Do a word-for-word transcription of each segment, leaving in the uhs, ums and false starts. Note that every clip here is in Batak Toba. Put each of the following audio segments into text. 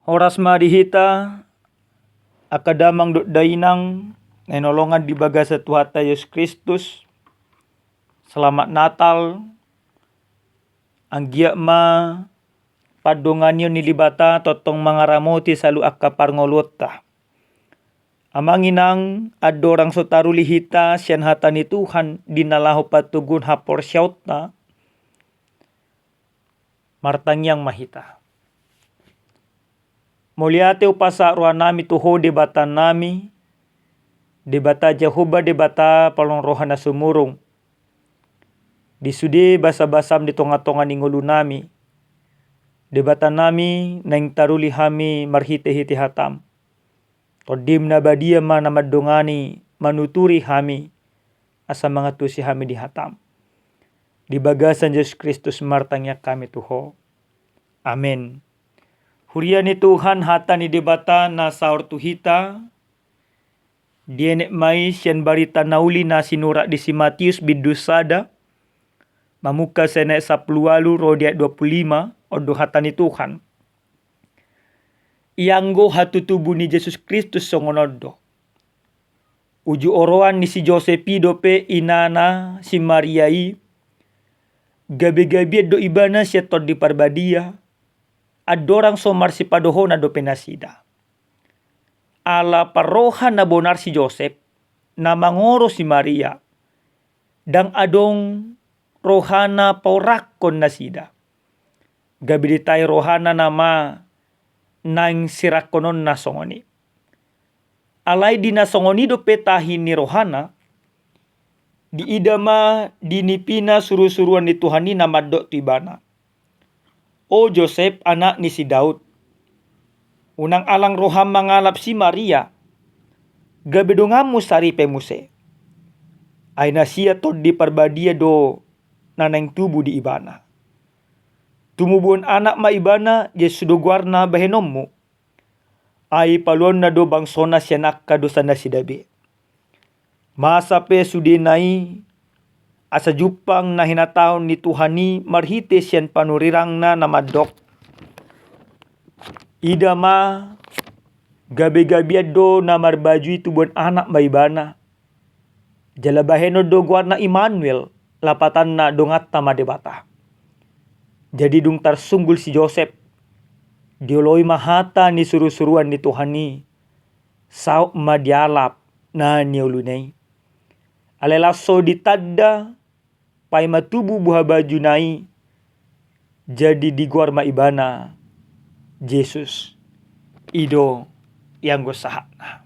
Horas ma di hita, angka damang dohot dainang na hinaholongan di bagasan Tuhanta Jesus Kristus. Selamat Natal. Anggiat ma pandonganion ni Debata tongtong mangaramoti saluhut angka parngoluonta. Amang inang, andorang so taruli hita sian hata ni Tuhan di na laho patoguhon haporseaonta, martangiang ma hita. Mauliate hupasahat rohanami tu Ho Debatanami, Debata Jahowa, Debata pangaloan roha na sumurung. Di sude basabasam di tongatonga ni ngolunami, Debatanami, naeng taruli hami marhitehite hatam. Tondim na badia ma na mandongani, manuturi hami, asa mangantusi hami di hatam. Di bagasan Jesus Kristus martangiang hami tu Ho. Amen. Huria ni Tuhan, hata ni Debata na saor tu hita dienet ma i sian barita na uli na sinurat di si Matius bindu sada, mamungka sian ayat sampulu ualu ro di ayat dua pulu lima. On do hata ni Tuhan. Ianggo hatutubu ni Jesus Kristus songon on do. Uju oroan ni si Josep i dope inana si Maria i, gabegabean do ibana sian Tondi Parbadia, andorang so marsipadohonan dope nasida. Ala parroha na bonar si Josep, na mangoro si Maria, ndang adong rohana paurangkon nasida. Gabe ditai rohana nama naeng sirangkononna songon i. Alai di na songon i dope tahi ni rohana, diida ma di nipina surusuruan ni Tuhan i na mandok tu ibana: O Josep, anak ni si Daud, unang alang roham mangalap si Maria, gabe donganmu saripe muse. Ai na sian Tondi Parbadia do na naeng tubu di ibana. Tumubuhon anak ma ibana, Jesus do goarna bahenonmu. Ai paluaonna do bangsona sian angka dosanasida be. Masa pe sudena i, asa jumpang na hinatahon ni Tuhan i marhite sian panurirangna na mandok: Ida ma, gabegabean do na marbaju i tubuan anak ma ibana. Jala bahenon do goarna Immanuel, lapatanna donganta ma Debata. Jadi dung tarsunggul si Josep, dioloi ma hata ni surusuruan ni Tuhan i, saut ma dialap na nioluna i. Alai laos so ditanda, paima tubu buhabajuna i, jadi digoar ma ibana Jesus. I do ianggo sahatna.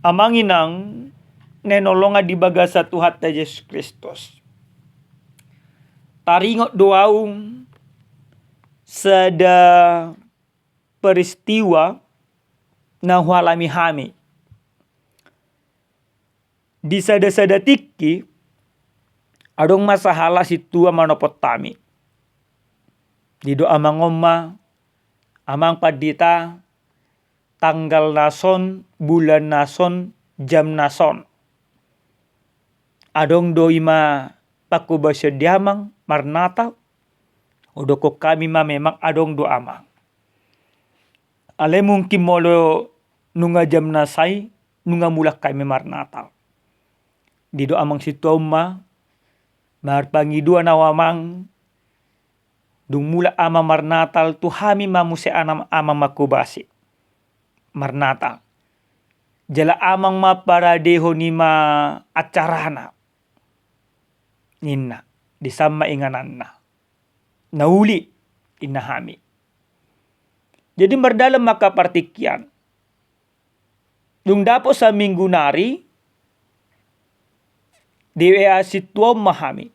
Amang inang na hinaholongan di bagasan Tuhanta Jesus Kristus, taringot do ahu sada peristiwa na hualami hami. Di sadasada tingki, adong ma sahala sintua manopot hami. Didok amang on ma: Amang pandita, tanggal na son, bulan na son, jam na son, adong do i ma pangkobasion di amang marnatal? Hudokkon hami ma: Memang adong do, amang. Alai mungkin molo nunga jam na sai, nunga mulak hami marnatal. Didok amang sintua on ma: Marpangidoan ahu, amang, dung mulak amang marnatal, tu hami ma muse amang, amang mangkobasi marnatal. Jala amang ma paradehon i ma acarana, ninna. Disan ma ingananna. Na uli, ninna hami. Jadi mardalan ma angka partingkian. Dung dapot saminggu nari, di-W A sintua on ma hami.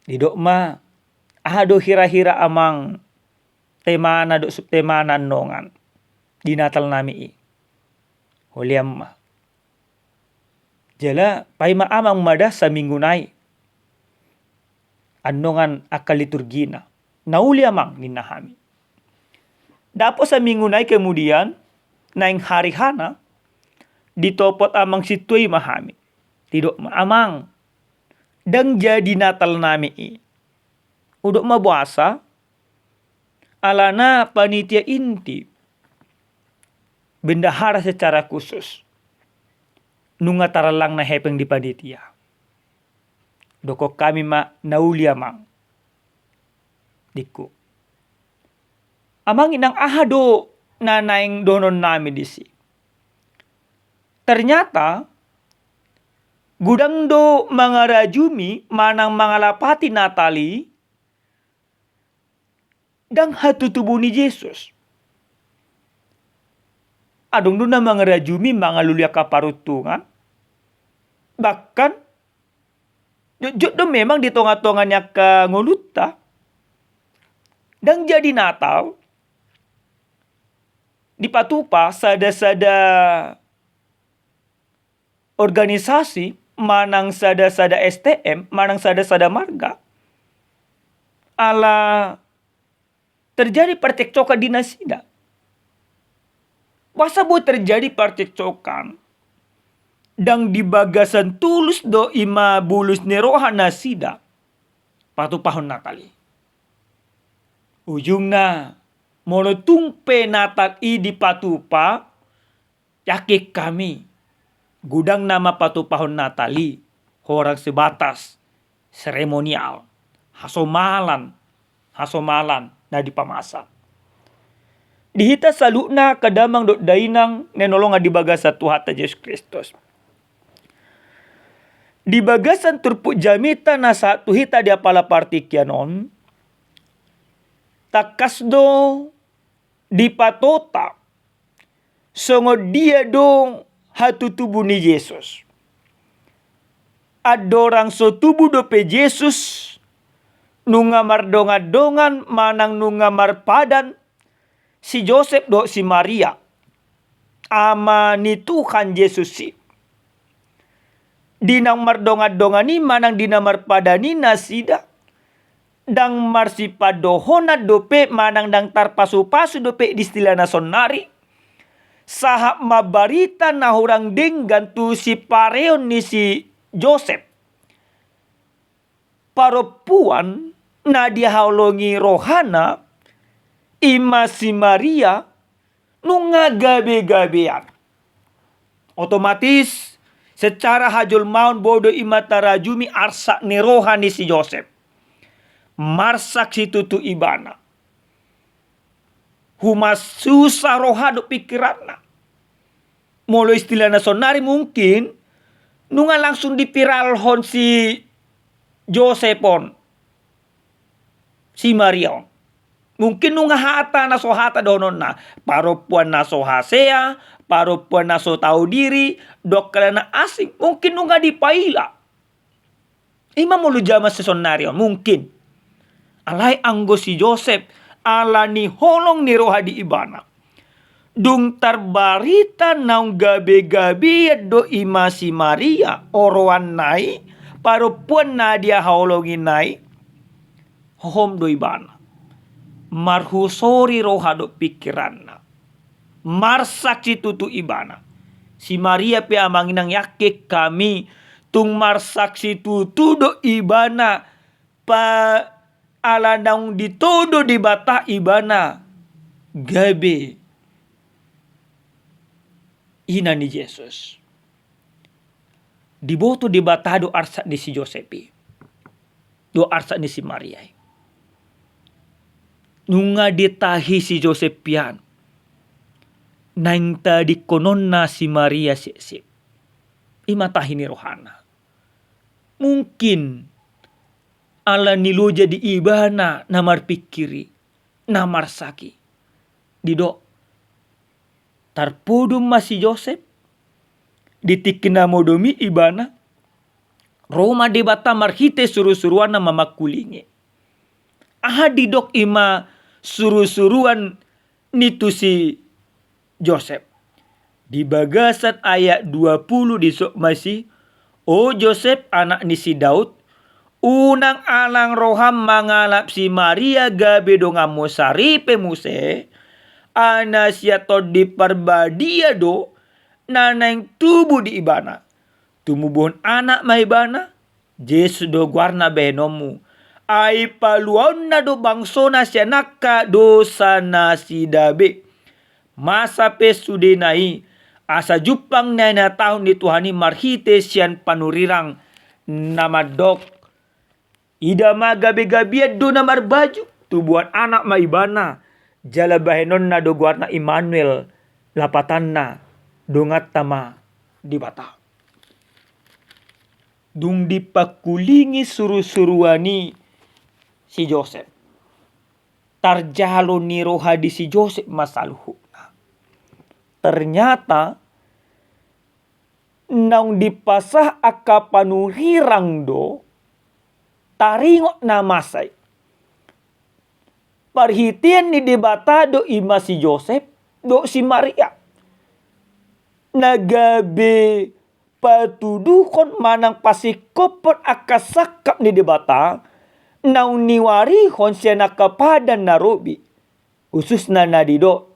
Didok ma: Aha do hirahira, amang, temana dohot subtemana annongan di Natal nami i? Holean ma. Jala paima amang ma da saminggu nai annongan angka liturgina. Na uli, amang, ninna hami. Dapot saminggu nai kemudian, naeng harihana, ditopot amang sintua i ma hami. Didok ma: Amang, ndang jadi Natal nami i. Hudok ma: Boasa? Alana panitia inti, bendahara secara khusus, nunga tarallangna hepeng di panitia. Dokkon hami ma na uli amang. Dikku. Amang inang, aha do na naeng dohonon nami disi? Ternyata godang do mangarajumi manang mangalapati Natal i ndang hatutubu ni Jesus. Adong do na mangarajumi mangalului angka paruntungan. Bahkan jotjot do memang di tongatonga ni angka ngolunta. Ndang jadi Natal dipatupa sada-sada organisasi, manang sada-sada S T M, manang sada-sada marga. Ala terjadi parcekcokan di nasida. Boasa boi terjadi parcekcokan? Ndang di bagasan tulus do i ma bulus ni roha nasida patupahon Natal i. Ujungna, molo tung pe Natal i dipatupa, yakin hami, godang nama patupahon Natal i, holan sebatas seremonial, hasomalan, hasomalan na dipamasa. Di hita saluhutna angka damang dohot dainang na hinaholongan di bagasan Tuhanta Jesus Kristus. Di bagasan turpuk jamita na sahat tu hita di apala partingkian on, tangkas do dipatota songon dia do hatutubu ni Jesus. Andorang so tubu dope Jesus, nunga mardongandongan manang nunga marpadan si Josep dohot si Maria, ama ni Tuhan Jesus i. Di naung mardongandongan i manang di na marpadan i nasida, ndang marsipandohonan dope manang ndang tarpasupasu dope di istilah na saonnari, sahat mambarita na hurang denggan tu sipareon ni si Josep. Parompuan na dihaholongi rohana, i ma si Maria, nunga gabegabean. Otomatis, secara hajolmaon boi do i ma tarajumi arsak ni roha ni si Josep. Marsak situtu ibana. Humasusa roha dohot pingkiranna. Molo istilah na saonnari mungkin nunga langsung dipiralhon si Josep on si Maria on. Mungkin nunga hata na so hata dohononna, parompuan na so hasea, parompuan na so tau diri, dohot angka na asing, mungkin nunga dipaila. I ma molo jaman sisonari on, mungkin. Alai anggo si Josep, ala ni holong ni roha di ibana, dung tarbarita naung gabegabean do i ma si Maria, oroanna i, parompuan na dihaholongina i, hohom do ibana. Marhusori roha dohot pingkiranna. Marsak situtu ibana. Si Maria pe amang inang, yakin hami, tung marsak situtu do ibana, pa ala naung ditodo Debata ibana gabe ina ni Jesus. Diboto Debata do arsak ni si Josep i, do arsak ni si Maria i. Nunga ditahi si Josep pian naeng tadingkononna si Maria siksik. I ma tahi ni rohana. Mungkin ala ni loja di ibana na marpingkir i, na marsak i. Didok, tarpodom ma si Josep, di tingki na modom i ibana, ro ma Debata marhite surusuruanna mamangkulingi. Aha didok i ma surusuruan ni tu si Josep? Di bagasan ayat dua puluh didok ma disi, O Josep, anak ni si Daud, unang alang roham mangalap si Maria gabe donganmu saripe muse, ai na sian Tondi Parbadia do na naeng tubu di ibana. Tumubuhon anak ma ibana, Jesus do goarna bahenonmu. Ai paluaonna do bangsona sian angka dosanasida be. Masa pe sudena i, asa jumpang na hinatahon ni Tuhan i marhite sian panurirang na mandok: Ida ma, gabegabean do na marbaju, tubuan anak ma ibana, jala bahenonna do goarna Immanuel, lapatanna: Donganta ma Debata. Dung dipangkulingi surusuruan i si Josep, tarjalo ni roha di si Josep ma saluhutna. Ternyata naung dipasahat angka panurirang do taringot na masa i. Parhitean ni Debata do i ma si Josep dohot si Maria, na gabe patuduhon manang pasingkophon angka sangkap ni Debata naung niuarihon sian angka padan na robi, khususna na didok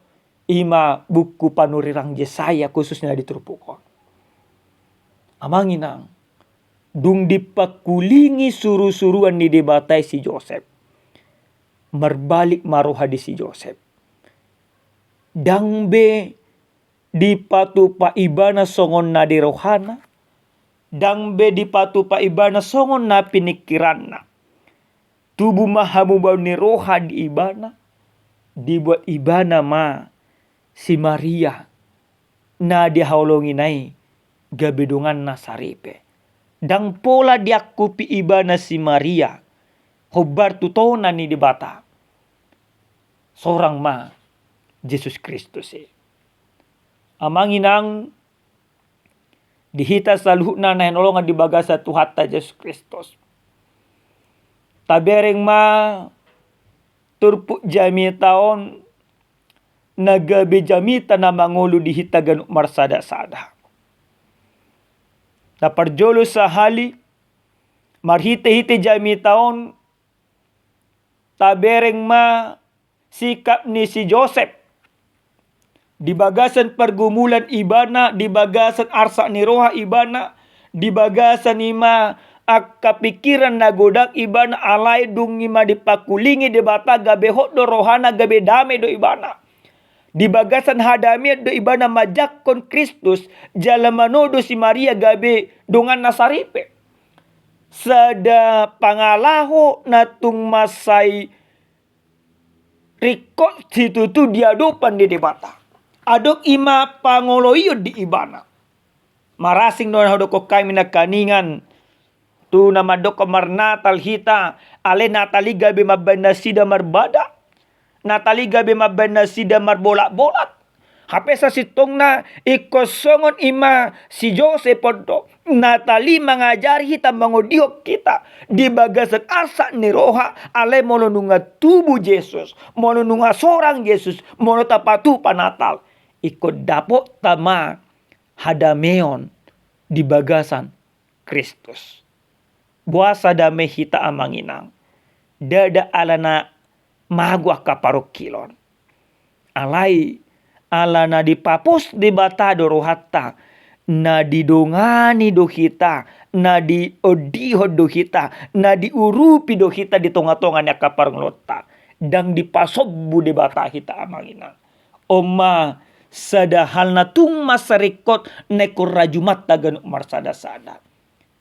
i ma buku panurirang Jesaya, khususna di turpuk on. Amang inang, dung dipangkulingi surusuruan ni Debata i si Josep, marbalik ma roha di si Josep. Ndang be dipatupa ibana songon na di rohana, ndang be dipatupa ibana songon na piningkiranna. Tubu ma hamubaon ni roha di ibana, dibuat ibana ma si Maria na dihaholongina i gabe donganna saripe. Ndang pola diangkupi ibana si Maria hombar tu tona ni Debata. Sorang ma Jesus Kristus i. Amang inang, di hita saluhutna na hinaholongan di bagasan Tuhanta Jesus Kristus, tabereng ma turpuk jamita on na gabe jamita na mangolu di hita ganup marsadasada. Na parjolo sahali, marhitehite jamita on, tabereng ma sikap ni si Josep di bagasan pargumulan ibana, di bagasan arsak ni roha ibana, di bagasan i ma angka pingkiran na godang ibana, alai dung i ma dipangkulingi Debata gabe hot do rohana, gabe dame do ibana. Di bagasan hadameon do ibana manjangkon Kristus, jala manodo si Maria gabe donganna saripe. Sada pangalaho na tung mansai ringkot situtu di adopan ni Debata. Adong i ma pangoloion di ibana. Marasing do na hudokhon hami nangkiningan, tu na mandokhon marnatal hita, alai Natal i gabe mambahen nasida marbada. Natal i gabe mambahen nasida marbolatbolat. Hape sasintongna ingkon songon i ma si Josep on do. Natal i mangajari hita, mangondion hita di bagasan arsak ni roha, alai molo nunga tubu Jesus, molo nunga sorang Jesus, molo tapatupa Natal, ingkon dapotta ma hadameon di bagasan Kristus. Boasa dame hita, amang inang? Ndada alana mago angka parungkilon. Alai alana dipapos Debata do rohanta, na didongani do hita, na diondihon do hita, na diurupi do hita di tongatonga ni angka parngoluonta. Ndang dipasombu Debata hita, amang inang. On ma sada hal na tung mansai ringkot na ingkon rajumanta ganup marsadasada.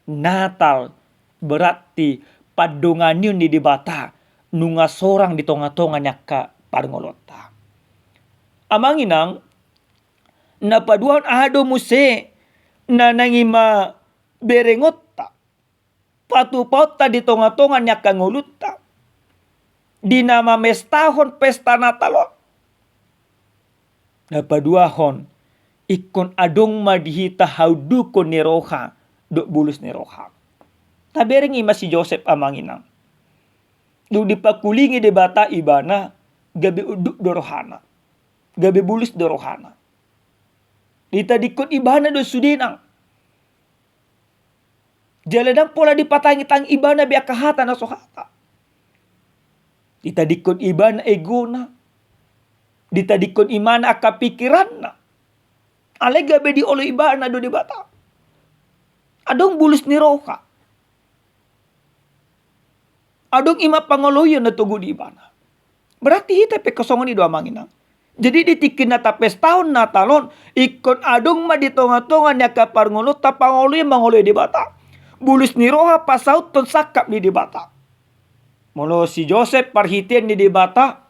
Natal berarti pandonganion ni Debata nunga sorang di tongatonga ni angka parngoluonta. Amang inang, na paduahon aha do muse na naeng i ma berengonta, patupaonta di tongatonga ni angka ngolunta, di na mamestahon pesta Natal on? Na paduahon, ingkon adong ma di hita haundukhon ni roha dohot bulus ni roha. Tabereng i ma si Josep, amang inang. Dung dipangkulingi Debata ibana, gabe unduk do rohana, gabe bulus do rohana. Ditadingkon ibana do sudena. Jala ndang pola dipatangitangi ibana be angka hata na so hata. Ditadingkon ibana egona. Ditadingkon ibana angka pingkiranna. Alai gabe dioloi ibana do Debata. Adong bulus ni roha. Adong i ma pangoloion na togu di ibana. Berarti hita pe songon i do amang inang. Jadi di tingki na tapestahon Natal on, ingkon adong ma di tonga-tonga ni angka parngoluonta pangoloion mangoloi Debata. Bulus ni roha pasauthon sangkap ni Debata. Molo si Josep parhitean ni Debata,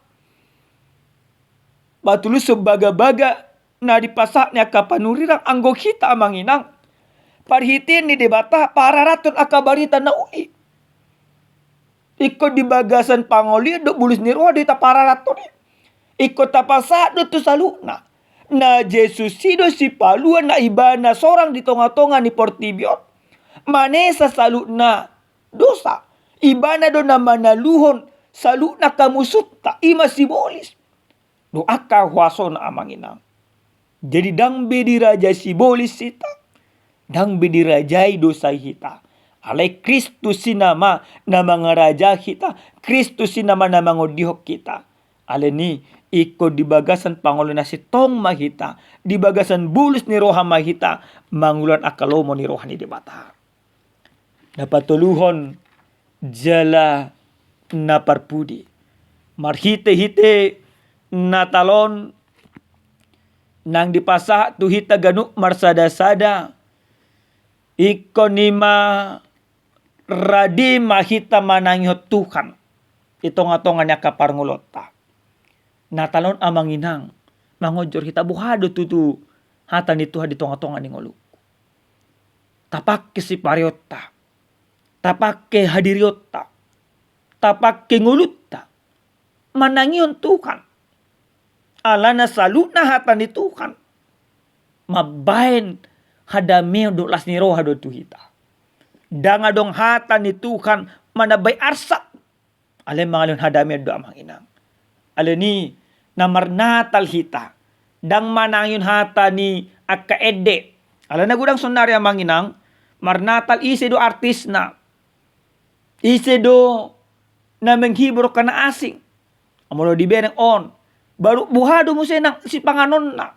patulushon bagabaga na dipasahat ni angka panurirang, anggo hita amang inang, parhitean ni Debata pararathon angka barita na uli. Ingkon di bagasan pangoloion dohot bulus ni roha do hita pararathon i. Ingkon tapasahat do tu saluhutna. Na Jesus i do sipalua na ibana sorang di tonga-tonga ni portibi on. Manesa saluhutna dosa. Ibana do na manaluhon saluhutna angka musunta, i ma sibolis. Dohot angka huasona amang inang. Jadi ndang be dirajai sibolis hita, ndang be dirajai dosa hita. Alai Kristus i nama na mangarajai hita, Kristus i nama na mangondihon hita. Alani i ingkon di bagasan pangoloion na sintong ma hita, di bagasan bulus ni roha ma hita mangulahon angka lomo ni roha ni Debata. Na patoluhon jala na parpudi. Marhite-hite Natal on nang dipasahat tu hita ganup marsada-sada, ingkon i ma rade ma hita manangihon Tuhan di tonga-tonga ni angka parngoluonta. Natal on amang inang, mangonjor hita boha do tutu hata ni Tuhan di tonga-tonga ni ngolungku. Tapangke sipareonta, tapangke hadirionta, tapangke ngolunta manangihon Tuhan. Alana saluhutna hata ni Tuhan mambahen hadameon dohot las ni roha do tu hita. Ndang adong hata ni Tuhan manambai arsak. Alai mangalehon hadameon do amang inang. Alani i na marnatal hita, ndang manangihon hata ni angka ende. Alana godang saonari amang inang, marnatal ise do artisna, ise do na menghibur angka na asing. Molo dibereng on, baru boha do muse nang sipanganonna,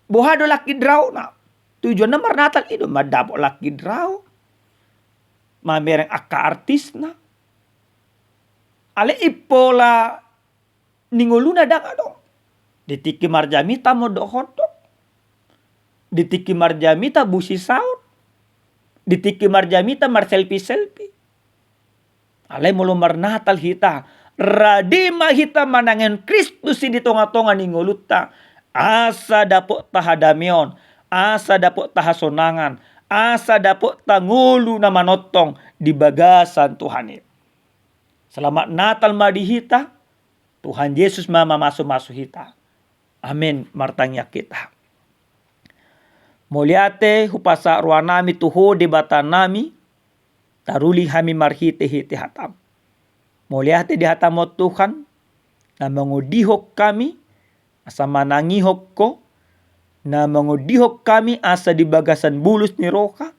boha do lucky draw-na. Tujuanna marnatal i do mandapot lucky draw, mamereng angka artisna. Alai impola ni ngoluna ndang adong. Di tingki marjamita mondok-hondok, di tingki marjamita busisaon, di tingki marjamita marselpi-selpi. Alai molo marnatal hita, rade ma hita manangihon Kristus i di tonga-tonga ni ngolunta, asa dapotta hadameon, asa dapotta hasonangan, asa dapotta ngolu na manongtong di bagasan Tuhan i. Selamat Natal ma di hita. Tuhan Jesus ma mamasu-masu hita. Amen. Martangiang hita. Mauliate hupasahat rohanami tu Ho Debatanami, taruli hami marhite-hite hataM. Mauliate di hataM on Tuhan, na mangondihon hami, asa manangihon Ho, na mangondihon hami asa di bagasan bulus ni roha,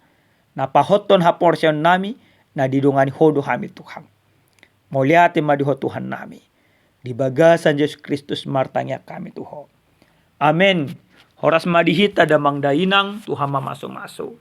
na pahothon haporseaonnami, na didongani Ho do hami Tuhan. Mauliate ma di Ho Tuhannami. Di bagasan Jesus Kristus martangiang hami tu Ho. Amen. Horas ma di hita damang dainang, Tuhan mamasu-masu.